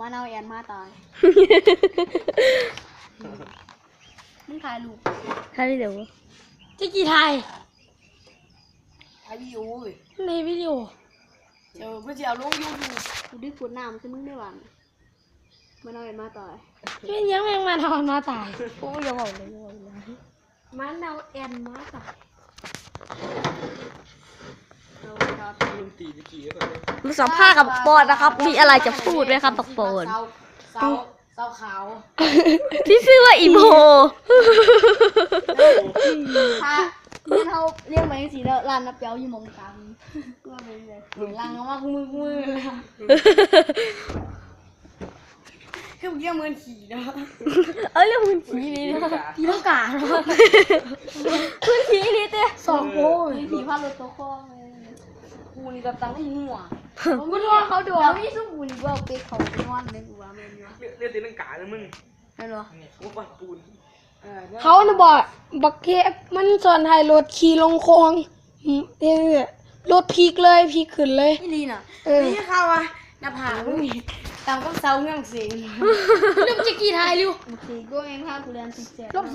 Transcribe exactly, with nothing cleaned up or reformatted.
มาเอาแอนมาตาย มึงถ่ายรูป ถ่ายวิดีโอ จะกี่ถ่าย ถ่ายวิดีโอเว้ย ในวิดีโอ เดี๋ยวกูจะเอาลงยูทูบ กูดึงขวดน้ำใส่มึงได้หวัน มาเอาแอนมาตาย เป็นยังแมงมาทอนมาตาย กูอย่าบอกเลยอย่าบอกเลย มันเอาแอนมาตาย มันตีตะกี้ก็ มาสัมภาษณ์กับปอนนะครับ มีอะไรจะพูดไหมครับปักปอน เสาเสาเสาขาว ที่ชื่อว่าอีโบ ถ้าเรียกเขาเรียกมาจังสีแล้วร้านน้ำเปียวอยู่หมองกลางก็เป็นเลยหลังว่ากูมือกูมือแล้วคือเรียกเหมือนขี่เนาะ เออเรื่องมันผีนี่นะ ตีลังกาเนาะ พื้นที่นี่เต้ สองโอ้ยผีพาดรถตัวคล้องเลยกูนี่กับตังหัวกูนอนเขาดวงนี่ซุ่มกูนี่กูเอาเป๊กเขาไปนอนเลยกูว่าแม่นอยู่ เลือดเลือดตีลังกาเลยมึง แม่นบ่ เนี่ยกูว่าปูน เออ เขาน่ะบอกบักเคฟมันสอนให้รถขี่ลงคลองอืมเออรถพลิกเลยพลิกขึ้นเลย อีลีน่ะ เออ นี่เขาว่าหน้าผากมึงนี่ตามกับเสาเงื้องเสียง เริ่มจะกี่ทายเร็ว โอเคกูเองพากูเรียนติดเสียง ลบ